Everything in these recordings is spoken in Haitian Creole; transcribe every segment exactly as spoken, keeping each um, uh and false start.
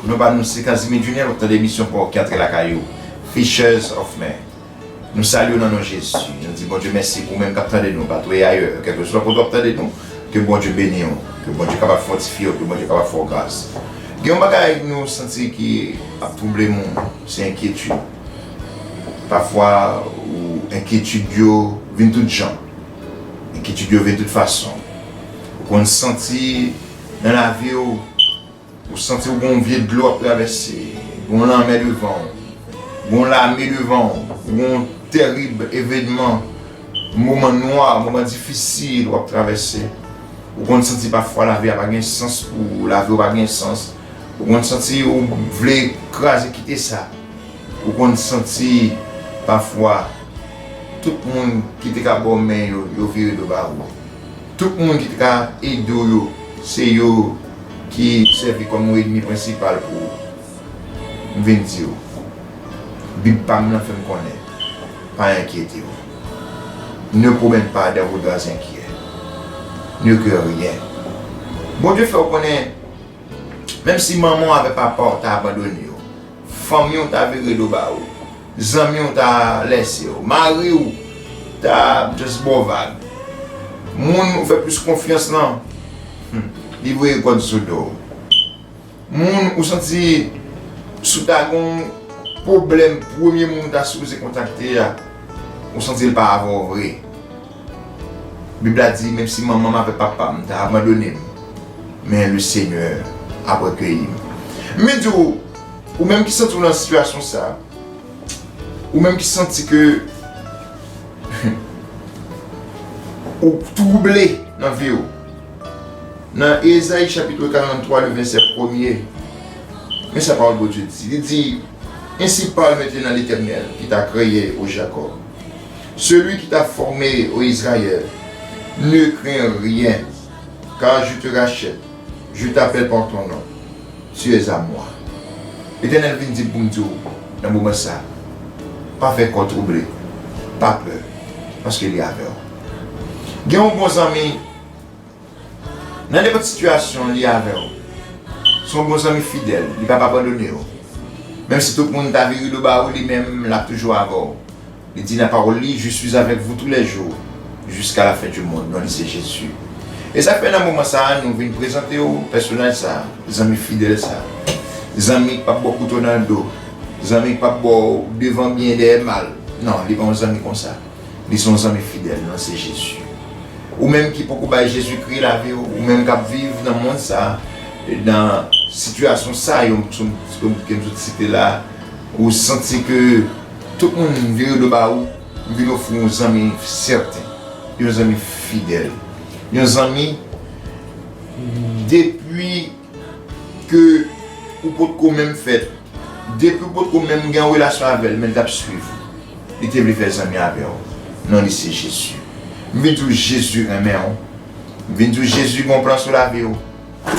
Non pa nou se Casimir Junior, w ap tande emisyon pa w ki antre lakay ou, Fishers of Men. Nou salye w nan non Jezi. Nou di Bondye mèsi pou ou menm k ap tande nou, pa twè ayè, kèlkeswa kote w ap tande nou, ke Bondye beni w, ke Bondye kapab fòtifye w, ke Bondye kapab fè w gras. Gen yon bagay nou santi ki ap twouble moun, se enkyetid. Pafwa, ou, enkyetid yo vin tout jan. Enkyetid yo vin tout fason. Ou konn santi nan lavi w, ou santi w gon vye dlo w ap travèse, gon lanmè devan w, gon lame devan w, gon tèrib evènman, moman nwa, moman difisil w ap travèse. Ou konn santi pafwa lavi a pa gen sans pou ou, lavi w pa gen sans. Ou konn santi ou vle kraze kite sa. Ou konn santi pafwa tout moun ki te ka ba w men yo, yo vire do ba ou. Tout moun ki te ka ede w yo, se yo ki sèvi kòm yon ènmi prensipal pou ou. M vin di w, Bib pa m nan fè m konnen, pa enkyete w. Ne vous mets pas dans vos draps inquiets. Ne crains rien. Bondye fè w konnen, menm si manman w avèk papa w ta abandone w, fanmi w ta vire do ba ou, zanmi w ta lèse w, mari w ta just ba w vag, moun ou fè plis konfyans lan, hmm, li voye kòd sou do w. Moun ou santi si w ta gon pwoblèm, premye moun ou ta sipoze kontakte a, ou santi l pa avè w vre. Bib la di, menm si manman m avèk papa m ta abandone m, men le Seigneur ap rekeyi m. M vin di w, ou menm ki santi w nan sitiyasyon sa, ou menm ki santi ke ou twouble nan vi w, nan Ezayi chapit karant twa, le vèsè premye, men sa pawòl Bondye di. Li di, Ainsi parle maintenant l'Éternel qui t'a créé, ô Jacob, celui qui t'a formé, ô Israël, ne crains rien, car je te rachète, je t'appelle par ton nom, tu es à moi. Letènèl vin di pou m di w nan moman sa, pa fè kò twouble, pa pè, paske li avè w. Gen yon bon zanmi, nan nenpòt sitiyasyon, li avè w. Se yon bon zanmi fidèl, li p ap abandone w. Menm si tout moun ta vire do ba ou, li menm, l ap toujou avè w. Li di nan pawòl li, Je suis avec vous tous les jours, jusqu'à la fin du monde. Non li se Jezi. E sa k fè nan moman sa a, nou vin prezante w pèsonaj sa a, zanmi fidèl sa a. Zanmi k p ap ba w kouto nan do. Zanmi k p ap ba w devan byen, dèyè mal. Non, li pa yon zanmi konsa. Li se yon zanmi fidèl, non se Jezi. Ou menm ki poko bay Jezikri lavi w, ou menm k ap viv nan mond sa a, nan sitiyasyon sa yo, m sou, ke m sot site la, ou santi ke tout moun vire do ba ou, m vin ofri w yon zanmi sèten, yon zanmi fidèl, yon zanmi depi ke ou potko menm fèt, depi ou potko menm gen yon relasyon avè l, men l t ap swiv ou. Li te vle fè zanmi avè w. Non li se Jezi. M vin di w Jezi renmen w. M vin di w Jezi gen yon plan sou lavi w.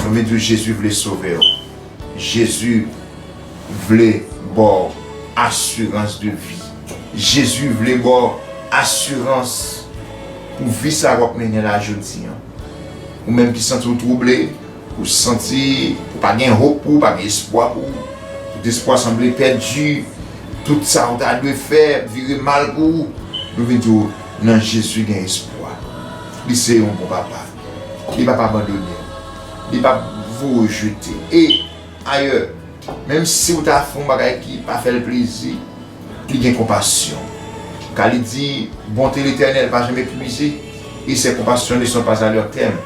M vin di w Jezi vle sove w. Jezi vle ba w asirans de vi. Jezi vle ba w asirans pou vi sa w ap mennen la jodi an. Ou menm ki santi w twouble, ou santi ou pa gen hope pou ou, pa gen espwa pou ou, tout espwa sanble pèdi, tout sa ou ta dwe fè vire mal pou ou, nou vin di w, nan Jezi gen espwa. Li se yon bon papa. Li p ap abandone w. Li p ap voye w jete. E ayè, menm si w ta fè yon bagay ki pa fè l plezi, li gen konpasyon. Ka li di, Bonté l'Éternel pa janm epuize, et ses compassions ne sont pas à leur terme.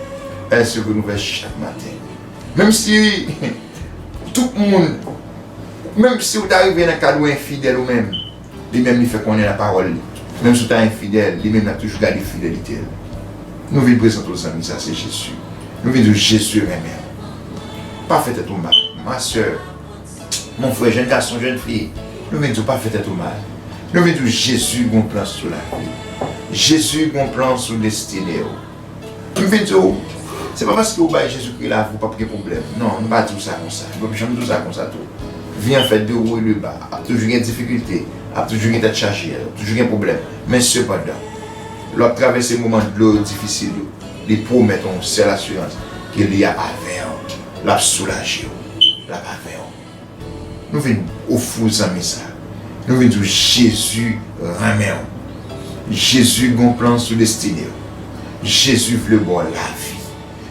Elles se renouvellent chaque matin. Menm si tout moun, menm si w ta rive nan kad ou enfidèl ou menm, li menm li fè konnen nan pawòl li. Menm si w ta enfidèl, li menm l ap toujou gade fidelite l. Nou vin prezante w zanmi sa, se Jezi. Nou vin di w Jezi renmen w. Pa fè tèt ou mal. Ma sè, mon frè, jèn gason, jèn fi, nou vin di w pa fè tèt ou mal. Nou vin di w Jezi gon plan sou lavi w. Jezi gon plan sou destine w. M vin di w, se pa paske ou bay Jezikri lavi w p ap gen pwoblèm. Non, nou pa di w sa konsa. Nou p ap janm di w sa konsa tou. Vi an fèt de wo e de ba. Ap toujou gen difikilte. Ap toujou gen tèt chaje. Ap toujou gen pwoblèm. Men sepandan, lè w ap travèse moman dlo yo difisil yo, li pwomèt yon sèl asirans, ke li ap avè w. L ap soulaje w. L ap avè w. Nou vin ofri w zanmi sa. Nou vin di w Jezi renmen w. Jezi gen yon plan sou destine w. Jezi vle ba w lavi.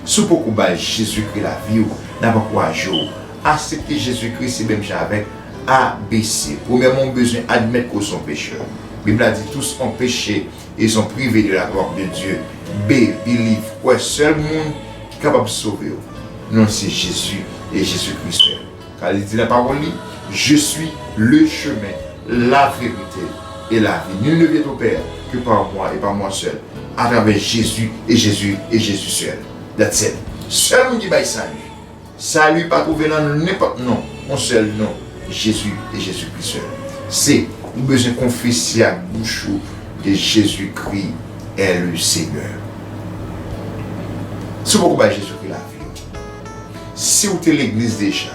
Si w poko bay Jezikri lavi w, n ap ankouraje w. Aksepte Jezikri se menm jan avèk A B C. Premyèman, w bezwen admèt ke w se yon pechè. Bib la di, tous ont péché et sont privés de la gloire de Dieu. B, believe, kwè, sèl moun ki kapab sove w, non, se Jezi e Jezikri sèl. Kal li di nan pawòl li, Je suis le chemin, la vérité et la vie. Nul ne vient au Père que par moi et par moi seul, à travers Jésus et Jésus et Jésus seul. That's it. Sèl moun ki bay sali. Sali pa twouve nan nenpòt non, yon sèl non, Jezi e Jezikri sèl. Se, ou bezwen konfese ak bouch ou ke Jezikri est le Seigneur. Si w poko bay Jezikri lavi w, si w te legliz deja,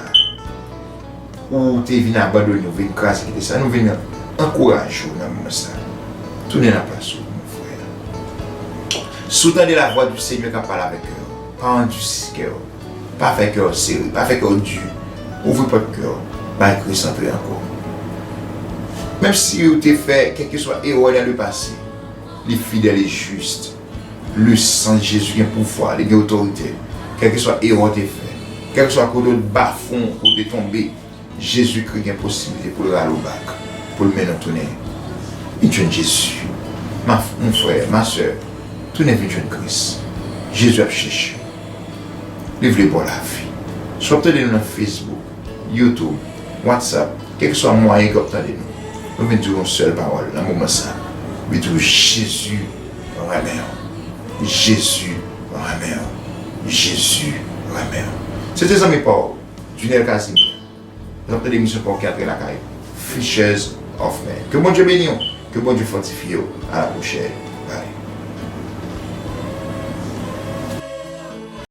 ou te vin abandone, ou vin kraze kite sa, nou vin ankouraje w nan moman sa. Tounen nan plas ou, mon frè. Si w tande la voix du Seigneur k ap pale avèk kè w, pa andisi kè w. Pa fè kè w sere, pa fè kè w di. Ouvri pòt kè w, bay Kris antre ankò. Menm si w te fè kèlkeswa erè nan lepase, li fidèl e jis. Le san Jezi gen pouvwa, li gen otorite. Kèlkeswa erè w te fè, kèlkeswa kote w bafon, kote w te tonbe, Jezikri gen posiblite pou l rale w back, pou l mennen w tounen. Vin jwenn Jezi. Ma, mon frè, ma sè, tounen vin jwenn Kris. Jezi ap chèche w. Li vle ba w lavi. Si w ap tande nou nan Facebook, YouTube, WhatsApp, kèlkeswa mwayen ke w ap tande nou, nou vin di w yon sèl pawòl nan moman sa. Vin di w Jezi renmen w. Jezi renmen w. Jezi renmen w. Se te zanmi pa w, Junel Casimir. N ap tande misyon pa w ki antre lakay Fishers of Men. Ke Bondye beni w, ke Bondye fòtifye w. A la pwochèn.